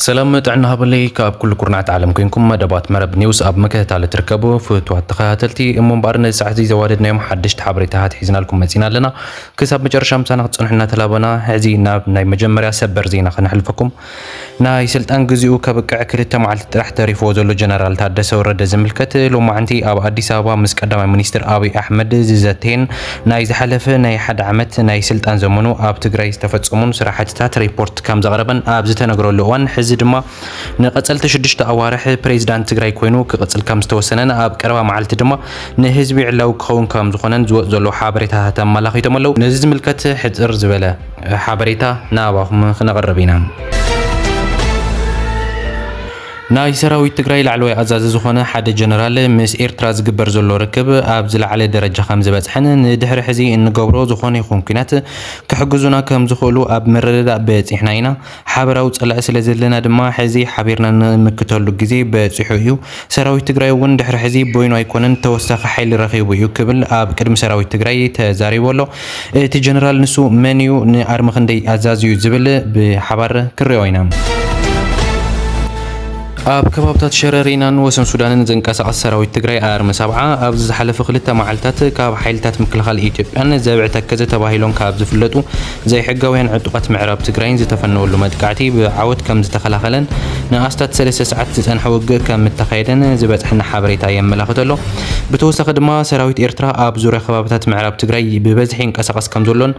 ሰላም ጥዕና ሃበለይ ካብ ኩሉ ኩርናዓት ዓለም ኮንኩም መደባት መረብ ኒውስ ኣብ ምክትታል ትርከቡ ፍትዋት ተኸታተልቲ። እሞ እምበኣር ነዚ ሰዓት እዚ ዘዋደድናዮም ሓደሽቲ ሓበሬታታት ሒዝናልኩም መጺና ኣለና። ክሳብ መጨረሻ ምሳና ክትጸንሑ እናተላበና፣ ሕዚ ናብ ናይ መጀመርያ ሰበር ዜና ከነሕልፈኩም። ናይ ስልጣን ግዜኡ ከብቅዕ ክልተ መዓልቲ ጥራሕ ተሪፍዎ ዘሎ ጀነራል ታደሰ ወረደ ዝምልከት፣ ሎማዕንቲ ኣብ ኣዲስ ኣበባ ምስ ቀዳማይ ሚኒስትር ኣብይ ኣሕመድ ዝዘተየን ናይ ዝሓለፈ ናይ ሓደ ዓመት ናይ ስልጣን ዘመኑ ኣብ ትግራይ ዝተፈጸሙን ስራሕትታት ሪፖርት ከም ዘቕረበን ኣብ ዝተነግረሉ እዋን፣ ሕዚ ድማ ንቐጸልቲ ሽዱሽተ ኣዋርሕ ፕሬዚዳንት ትግራይ ኮይኑ ክቕጽል ከም ዝተወሰነን ኣብ ቀረባ መዓልቲ ድማ ንህዝቢ ዕላዊ ክኸውን ከም ዝኾነን ዝወጽእ ዘሎ ሓበሬታታት ኣመላኺቶም ኣለዉ። ነዚ ዝምልከት ሕጽር ዝበለ ሓበሬታ ናባኹም ክነቕርብ ኢና። ናይ ሰራዊት ትግራይ ላዕለዋይ ኣዛዚ ዝኾነ ሓደ ጀነራል ምስ ኤርትራ ዝግበር ዘሎ ርክብ ኣብ ዝለዓለ ደረጃ ከም ዝበጽሐን ንድሕሪ ሕዚ እንገብሮ ዝኾነ ይኹን ኲናት ክሕግዙና ከም ዝኽእሉ ኣብ ምርድዳእ በጺሕና ኢና። ሓበራዊ ጸላኢ ስለ ዘለና ድማ ሕዚ ሓቢርና ንምክተሉ ግዜ በጺሑ እዩ። ሰራዊት ትግራይ እውን ድሕሪ ሕዚ በይኑ ኣይኮነን፣ ተወሳኺ ሓይሊ ረኺቡ እዩ ክብል ኣብ ቅድሚ ሰራዊት ትግራይ ተዛሪቡ ኣሎ። እቲ ጀነራል ንሱ መን እዩ፣ ንኣርሚ ክንደይ ኣዛዚ እዩ ዝብል ብሓባር ክሪኦ ኢና። ኣብ ከባብታት ሸረሪናን ወሰን ሱዳንን ዝንቀሳቐስ ሰራዊት ትግራይ ኣርሚ ሰብዓ ኣብዚ ዝሓለፈ ክልተ መዓልታት ካብ ሓይልታት ምክልኻል ኢትዮጵያን ዘብዒ ተከዘ ተባሂሎም ካብ ዝፍለጡ ዘይሕጋውያን ዕጡቓት ምዕራብ ትግራይን ዝተፈነወሉ መጥቃዕቲ ብዓወት ከም ዝተኸላኸለን ንኣስታት ሰለስተ ሰዓት ዝጸንሐ ውግእ ከም እተኻየደን ዝበጽሐና ሓበሬታ የመላኽት ኣሎ። ብተወሳኺ ድማ ሰራዊት ኤርትራ ኣብ ዙርያ ከባብታት ምዕራብ ትግራይ ብበዝሒ ይንቀሳቐስ ከም ዘሎን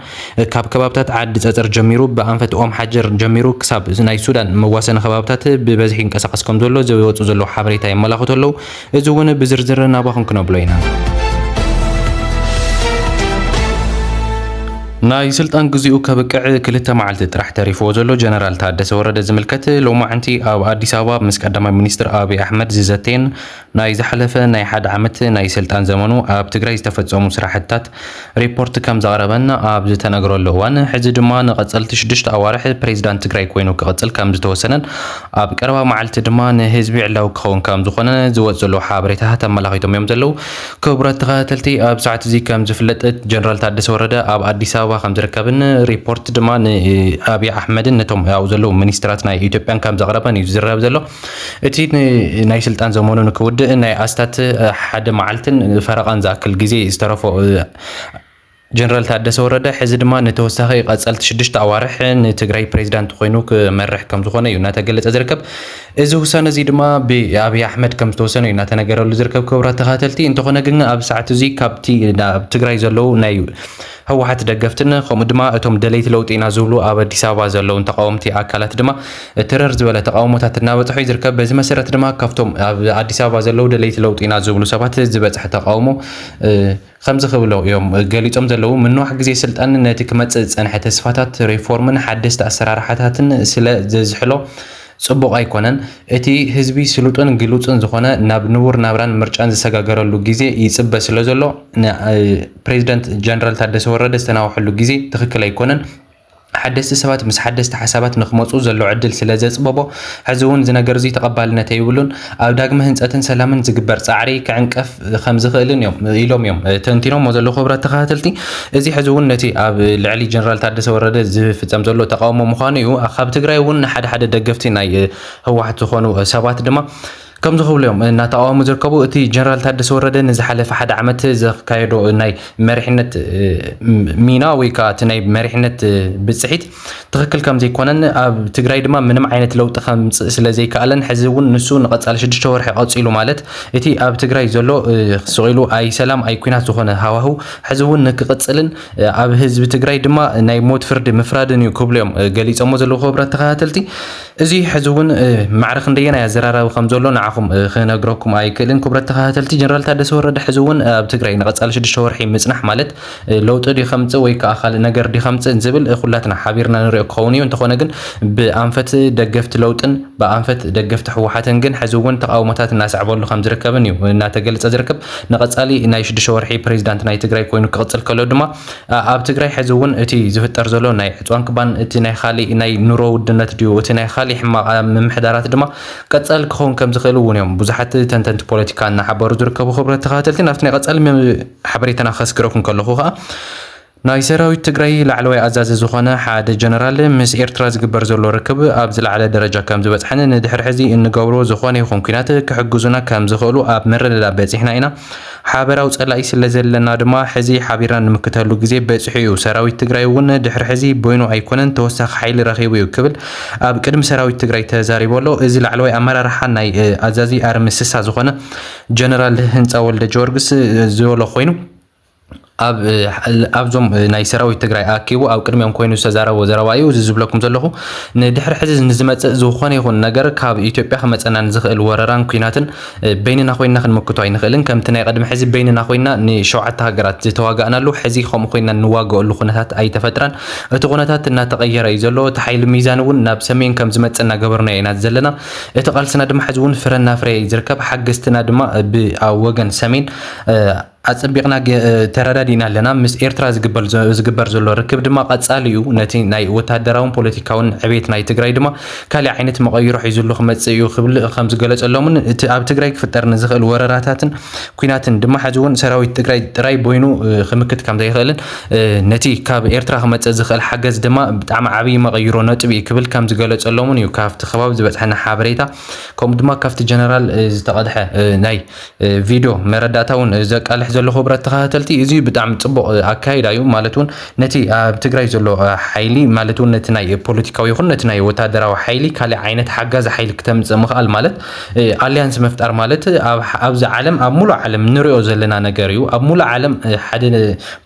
ካብ ከባብታት ዓዲ ጸጸር ጀሚሩ ብኣንፈት ኦም ሓጀር ጀሚሩ ክሳብ ናይ ሱዳን መዋሰኒ ከባብታት ብበዝሒ ይንቀሳቐስ ከም ዘሎ ዝወጹ ዘለዉ ሓበሬታ የመላኽቱ ኣለዉ። እዚ እውን ብዝርዝር ናባኹም ክነብሎ ኢና። ናይ ስልጣን ግዜኡ ከብቅዕ ክልተ መዓልቲ ጥራሕ ተሪፍዎ ዘሎ ጀነራል ታደሰ ወረደ ዝምልከት ሎማዕንቲ ኣብ ኣዲስ ኣበባ ምስ ቀዳማይ ሚኒስትር ኣብይ ኣሕመድ ዝዘተየን ናይ ዝሓለፈ ናይ ሓደ ዓመት ናይ ስልጣን ዘመኑ ኣብ ትግራይ ዝተፈጸሙ ስራሕትታት ሪፖርት ከም ዘቕረበን ኣብ ዝተነግረሉ እዋን፣ ሕዚ ድማ ንቐጸልቲ ሽዱሽተ ኣዋርሕ ፕሬዚዳንት ትግራይ ኮይኑ ክቕጽል ከም ዝተወሰነን ኣብ ቀረባ መዓልቲ ድማ ንህዝቢ ዕላዊ ክኸውን ከም ዝኾነ ዝወጽእ ዘሎ ሓበሬታታት ኣመላኺቶም እዮም ዘለዉ። ክቡራት ተኸታተልቲ፣ ኣብ ሰዓት እዚ ከም ዝፍለጥ ጀነራል ታደሰ ወረደ ኣብ ኣዲስ ኣበባ ከም ዝርከብን ሪፖርት ድማ ንኣብይ ኣሕመድን ነቶም ኣብኡ ዘለዉ ሚኒስትራት ናይ ኢትዮጵያን ከም ዘቕረበን እዩ ዝዝረብ ዘሎ። እቲ ን-፣ ናይ ስልጣን ዘመኑ ንክውድእ ናይ ኣስታት ሓደ መዓልትን ፈረቓን ዝኣክል ግዜ ዝተረፎ ጀነራል ታደሰ ወረደ፣ ሕዚ ድማ ንተወሳኺ ቀጸልቲ ሽዱሽተ ኣዋርሕ ንትግራይ ፕሬዚዳንት ኮይኑ ክመርሕ ከም ዝኾነ እዩ እናተገለጸ ዝርከብ። እዚ ውሳነ እዚ ድማ ብኣብይ ኣሕመድ ከም ዝተወሰነ እዩ እናተነገረሉ ዝርከብ። ክቡራት ተኸታተልቲ፣ እንተኾነ ግን ኣብ ሰዓት እዚ ካብቲ ኣብ ትግራይ ዘለዉ ናይ ህወሓት ደገፍትን ከምኡ ድማ እቶም ደለይቲ ለውጢ ኢና ዝብሉ ኣብ ኣዲስ ኣበባ ዘለዉ ተቃወምቲ ኣካላት ድማ ትረር ዝበለ ተቃውሞታት እናበፅሑ እዩ ዝርከብ። በዚ መሰረት ድማ ካብቶም ኣብ ኣዲስ ኣበባ ዘለዉ ደለይቲ ለውጢ ኢና ዝብሉ ሰባት ዝበፅሐ ተቃውሞ፣ እ፣ ከምዚ ክብሎ እዮም ገሊጾም ዘለዉ። ምንዋሕ ግዜ ስልጣን ነቲ ክመጽእ ዝጸንሐ ተስፋታት ሪፎርምን ሓደስቲ ኣሰራርሓታትን ስለ ዘዝሕሎ ጽቡቕ ኣይኮነን። እቲ ህዝቢ ስሉጥን ግሉጽን ዝኾነ ናብ ንቡር ናብራን ምርጫን ዝሰጋገረሉ ግዜ ይጽበ ስለ ዘሎ፣ ን-፣ ፕሬዚደንት ጀነራል ታደሰ ወረደ ዝተናውሐሉ ግዜ ትኽክል ኣይኮነን። ሓደስቲ ሰባት ምስ ሓደስቲ ሓሳባት ንክመጹ ዘሎ ዕድል ስለ ዘጽበቦ፣ ሕዚ እውን እዚ ነገር እዚ ተቐባልነት የብሉን። ኣብ ዳግመ ህንጸትን ሰላምን ዝግበር ጻዕሪ ክዕንቀፍ ከም ዝኽእልን እዮም፣ ኢሎም እዮም ተንቲኖሞ ዘለዉ። ክቡራት ተኸታተልቲ፣ እዚ ሕዚ እውን ነቲ ኣብ ልዕሊ ጀነራል ታደሰ ወረደ ዝፍጸም ዘሎ ተቃውሞ ምዃኑ እዩ። ካብ ትግራይ እውን ሓደ ሓደ ደገፍቲ ናይ ህወሓት ዝኾኑ ሰባት ድማ ከምዚ ክብሉ እዮም እናተቃወሙ ዝርከቡ። እቲ ጀነራል ታደሰ ወረደ ንዝሓለፈ ሓደ ዓመት ዘካየዶ ናይ መሪሕነት፣ እ፣ ሚና ወይ ከዓ እቲ ናይ መሪሕነት፣ እ፣ ብፅሒት ትኽክል ከም ዘይኮነን ኣብ ትግራይ ድማ ምንም ዓይነት ለውጢ ከምፅእ ስለ ዘይከኣለን፣ ሕዚ እውን ንሱ ንቐፃሊ ሽዱሽተ ወርሒ ቀፂሉ፣ ማለት እቲ ኣብ ትግራይ ዘሎ፣ እ፣ ስቕ ኢሉ ኣይ ሰላም ኣይ ኲናት ዝኾነ ሃዋህው ሕዚ እውን ንክቕፅልን፣ እ፣ ኣብ ህዝቢ ትግራይ ድማ ናይ ሞት ፍርዲ ምፍራድን እዩ ክብሉ እዮም፣ እ፣ ገሊፆሞ ዘለዉ። ክቡራት ተኸታተልቲ፣ እዚ ሕዚ እውን፣ እ፣ ማዕረ ክንደየናይ ኣዘራራቢ ከም ዘሎ ንዓኹም፣ እ፣ ክነግረኩም ኣይክእልን። ክቡራት ተኸታተልቲ፣ ጀነራል ታደሰ ወረደ ሕዚ እውን ኣብ ትግራይ ንቐፃሊ ሽዱሽተ ወርሒ ምፅናሕ ማለት፣ እ፣ ለውጢ ድዩ ከምፅእ ወይ ከዓ ካልእ ነገር ድዩ ከምፅእ ዝብል፣ እ፣ ኩላትና ሓቢርና ንሪኦ ክኸውን እዩ። እንተኾነ ግን ብኣንፈት ደገፍቲ ለውጥን ብኣንፈት ደገፍቲ ህወሓትን ግን ሕዚ እውን ተቃውሞታት እናሰዕበሉ ከም ዝርከብን እዩ እናተገለፀ ዝርከብ። ንቐፃሊ ናይ ሽዱሽተ ወርሒ ፕሬዚዳንት ናይ ትግራይ ኮይኑ ክቕፅል ከሎ ድማ፣ ኣ-፣ ኣብ ትግራይ ሕዚ እውን እቲ ዝፍጠር ዘሎ ናይ ዕፅዋን ክባን፣ እቲ ናይ ካሊእ ናይ ኑሮ ውድነት ድዩ፣ እቲ ናይ ካሊእ ሕማቕ ምምሕዳራት ድማ ቀፃሊ ክኸውን ከም ዝኽእል እውን እዮም ብዙሓት ተንተንቲ ፖለቲካ እናሓበሩ ዝርከቡ። ክቡራት ተኸታተልቲ፣ ናብቲ ናይ ቀፃሊ ም-፣ ሓበሬታና ከስግረኩም ከለኹ ከዓ፣ ናይ ሰራዊት ትግራይ ላዕለዋይ ኣዛዚ ዝኾነ ሓደ ጀነራል ምስ ኤርትራ ዝግበር ዘሎ ርክብ ኣብ ዝለዓለ ደረጃ ከም ዝበፅሐን ንድሕሪ ሕዚ እንገብሮ ዝኾነ ይኹን ኲናት ክሕግዙና ከም ዝኽእሉ ኣብ ምርድዳእ በፂሕና ኢና። ሓበራዊ ፀላኢ ስለ ዘለና ድማ ሕዚ ሓቢርና ንምክተሉ ግዜ በፂሑ እዩ። ሰራዊት ትግራይ እውን ድሕሪ ሕዚ በይኑ ኣይኮነን፣ ተወሳኺ ሓይሊ ረኺቡ እዩ ክብል ኣብ ቅድሚ ሰራዊት ትግራይ ተዛሪቡ ኣሎ። እዚ ላዕለዋይ ኣመራርሓ ናይ ኣዛዚ ኣርሚ ስሳ ዝኾነ ጀነራል ህንፃ ወልደ ጊዮርጊስ ዝበሎ ኮይኑ ኣብ ኣብዞም ናይ ሰራዊት ትግራይ ኣኪቡ ኣብ ቅድሚኦም ኮይኑ ዝተዛረቦ ዘረባ እዩ። እዚ ዝብለኩም ዘለኹ ንድሕሪ ሕዚ ንዝመፅእ ዝኾነ ይኹን ነገር ካብ ኢትዮጵያ ክመፀና ንዝኽእል ወረራን ኲናትን በይንና ኮይና ክንምክቶ ኣይንኽእልን። ከምቲ ናይ ቅድሚ ሕዚ በይንና ኮይና ንሸውዓተ ሃገራት ዝተዋጋእናሉ ሕዚ ከምኡ ኮይና እንዋገአሉ ኩነታት ኣይተፈጥረን። እቲ ኩነታት እናተቐየረ እዩ ዘሎ። እቲ ሓይሊ ሚዛን እውን ናብ ሰሜን ከም ዝመፅእ እናገበርና ኢና ዘለና። እቲ ቃልስና ድማ ሕዚ እውን ፍረ እናፍረየ እዩ ዝርከብ። ሓገዝትና ድማ ብኣብ ወገን ሰሜን ኣጸቢቕና ተረዳዲእና ኣለና። ምስ ኤርትራ ዝግበር ዘሎ ርክብ ድማ ቀጻሊ እዩ። ነቲ ናይ ወታደራውን ፖለቲካውን ዕቤት ናይ ትግራይ ድማ ካሊእ ዓይነት መቐይሮ ሒዙሉ ክመጽእ እዩ ክብል ከም ዝገለጸሎምን እቲ ኣብ ትግራይ ክፍጠር ንዝኽእል ወረራታትን ኲናትን ድማ ሕዚ እውን ሰራዊት ትግራይ ጥራይ በይኑ ክምክት ከም ዘይኽእልን ነቲ ካብ ኤርትራ ክመጽእ ዝኽእል ሓገዝ ድማ ብጣዕሚ ዓብዪ መቐይሮ ነጥቢ እዩ ክብል ከም ዝገለጸሎምን እዩ ካብቲ ከባቢ ዝበጽሐና ሓበሬታ ከምኡ ድማ ካብቲ ጀነራል ዝተቐድሐ ናይ ቪድዮ መረዳእታ እውን ዘቃልሕ ዘሎ ክቡራት ተኸታተልቲ፣ እዚ ብጣዕሚ ጽቡቕ ኣካይዳ እዩ። ማለት እውን ነቲ ኣብ ትግራይ ዘሎ ሓይሊ ማለት እውን ነቲ ናይ ፖለቲካዊ ይኹን ነቲ ናይ ወታደራዊ ሓይሊ ካልእ ዓይነት ሓጋዚ ሓይሊ ክተምጽእ ምኽኣል ማለት ኣልያንስ ምፍጣር ማለት ኣብዚ ዓለም ኣብ ሙሉእ ዓለም ንሪኦ ዘለና ነገር እዩ። ኣብ ሙሉእ ዓለም ሓደ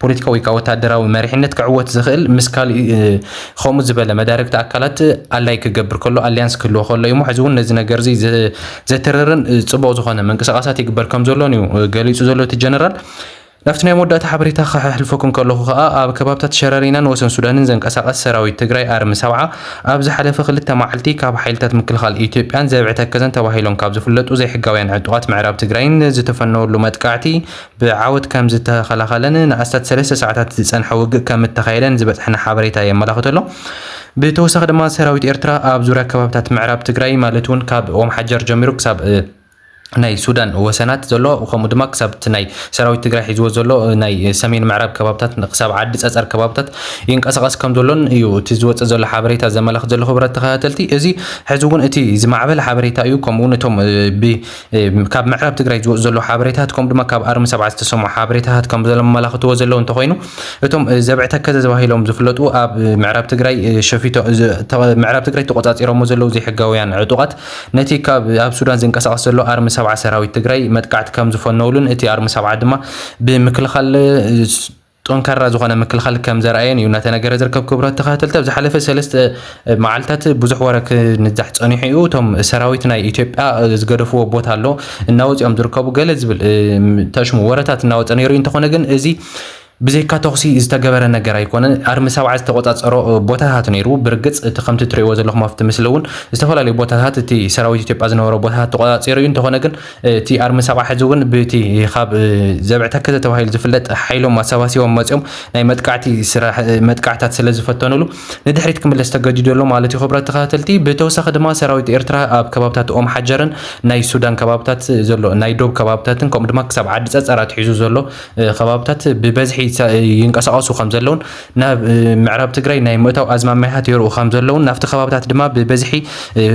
ፖለቲካዊ ወይ ከዓ ወታደራዊ መሪሕነት ክዕወት ዝኽእል ምስ ካልእ ከምኡ ዝበለ መዳርግቲ ኣካላት ኣላይ ክገብር ከሎ ኣልያንስ ክህልዎ ከሎ እዩ። ሕዚ እውን ነዚ ነገር እዚ ዘተረርን ጽቡቕ ዝኾነ ምንቅስቃሳት ይግበር ከም ዘሎን እዩ ገሊጹ ዘሎ እቲ ጀነራል። ናብቲ ናይ መወዳእታ ሓበሬታ ከሕልፈኩም ከለኹ ከኣ ኣብ ከባብታት ሸረሪናን ወሰን ሱዳንን ዘንቀሳቐስ ሰራዊት ትግራይ ኣርሚ ሰብዓ ኣብ ዝሓለፈ ክልተ መዓልቲ ካብ ሓይልታት ምክልኻል ኢትዮጵያን ዘብዒ ተከዘን ተባሂሎም ካብ ዝፍለጡ ዘይሕጋውያን ዕጡቓት ምዕራብ ትግራይን ዝተፈነወሉ መጥቃዕቲ ብዓወት ከም ዝተኸላኸለን ንኣስታት ሰለስተ ሰዓታት ዝጸንሐ ውግእ ከም እተኻየደን ዝበጽሐና ሓበሬታ የመላኽት ኣሎ። ብተወሳኺ ድማ ሰራዊት ኤርትራ ኣብ ዙርያ ከባብታት ምዕራብ ትግራይ ማለት እውን ካብ ኦም ሓጀር ጀሚሩ ክሳብ ናይ ሱዳን ወሰናት ዘሎ ከምኡ ድማ ክሳብ እቲ ናይ ሰራዊት ትግራይ ሒዝዎ ዘሎ ናይ ሰሜን ምዕራብ ከባብታት ክሳብ ዓዲ ፀፀር ከባብታት ይንቀሳቐስ ከም ዘሎን እዩ እቲ ዝወፅእ ዘሎ ሓበሬታ ዘመላኽት ዘሎ ክቡራት ተኸታተልቲ። እዚ ሕዚ እውን እቲ ዝማዕበለ ሓበሬታ እዩ። ከምኡ እውን እቶም ካብ ምዕራብ ትግራይ ዝወፁ ዘለዉ ሓበሬታታት ከምኡ ድማ ካብ ኣርሚ ሰብዓ ዝተሰምዑ ሓበሬታታት ከም ዘመላኽትዎ ዘለዉ እንተኾይኑ እቶም ዘብዒ ተከዘ ተባሂሎም ዝፍለጡ ኣብ ምዕራብ ትግራይ ሸፊቶ ምዕራብ ትግራይ ተቆፃፂሮሞ ዘለዉ ዘይሕጋውያን ዕጡቓት ነቲ ካብ ኣብ ሱዳን ዝንቀሳቐስ ዘሎ ኣርሚ ሰብዓ ሰራዊት ትግራይ መጥቃዕቲ ከም ዝፈነውሉን እቲ ኣርሚ ሰብዓ ድማ ብምክልኻል ጠንካራ ዝኾነ ምክልኻል ከም ዘርኣየን እዩ እናተነገረ ዝርከብ። ክቡራት ተኸታተልቲ ኣብ ዝሓለፈ ሰለስተ መዓልታት ብዙሕ ወረ ክንዛሕ ጸኒሑ እዩ። እቶም ሰራዊት ናይ ኢትዮጵያ ዝገደፍዎ ቦታ ኣሎ እናወፂኦም ዝርከቡ ገለ ዝብል ተሽሙ ወረታት እናወፀ ነይሩ እዩ። እንተኾነ ግን እዚ ብዘይካ ተኹሲ ዝተገበረ ነገር ኣይኮነን። ኣርሚ ሰብዓ ዝተቆፃፀሮ ቦታታት ነይሩ። ብርግፅ እቲ ከምቲ ትሪእዎ ዘለኹም ኣብቲ ምስሊ እውን ዝተፈላለዩ ቦታታት እቲ ሰራዊት ኢትዮጵያ ዝነበሮ ቦታታት ተቆፃፂሩ እዩ። እንተኾነ ግን እቲ ኣርሚ ሰብዓ ሕዚ እውን ብቲ ካብ ዘብዒ ተከዘ ተባሂሉ ዝፍለጥ ሓይሎም ኣሰባሲቦም መፂኦም ናይ መጥቃዕቲ ስራሕ መጥቃዕታት ስለ ዝፈተኑሉ ንድሕሪት ክምለስ ተገዲዱ ኣሎ ማለት እዩ። ክቡራት ተኸታተልቲ ብተወሳኺ ድማ ሰራዊት ኤርትራ ኣብ ከባብታት ኦም ሓጀርን ናይ ሱዳን ከባብታት ዘሎ ናይ ዶብ ከባብታትን ከምኡ ድማ ክሳብ ዓዲ ፀፀር ኣትሒዙ ዘሎ ከባብታት ብበዝሒ ይንቀሳቐሱ ከም ዘለውን ናብ ምዕራብ ትግራይ ናይ ምእታው ኣዝማሚያታት የርኡ ከም ዘለውን ናብቲ ከባብታት ድማ ብበዝሒ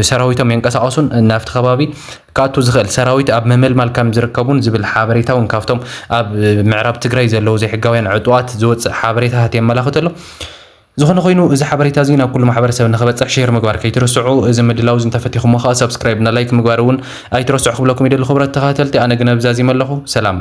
ሰራዊቶም የንቀሳቐሱን ናብቲ ከባቢ ክኣቱ ዝኽእል ሰራዊት ኣብ ምምልማል ከም ዝርከቡን ዝብል ሓበሬታ እውን ካብቶም ኣብ ምዕራብ ትግራይ ዘለዉ ዘይሕጋውያን ዕጡቓት ዝወፅእ ሓበሬታታት የመላኽት ኣሎ። ዝኾነ ኮይኑ እዚ ሓበሬታ እዚ ናብ ኩሉ ማሕበረሰብ ንክበፅሕ ሼር ምግባር ከይትርስዑ። እዚ ምድላው እዚ እንተፈቲኹሞ ከዓ ሳብስክራይብ እና ላይክ ምግባር እውን ኣይትረስዑ ክብለኩም ይደሊ። ክቡራት ተኸታተልቲ ኣነ ግን ኣብዛዚመ ኣለኹ። ሰላም።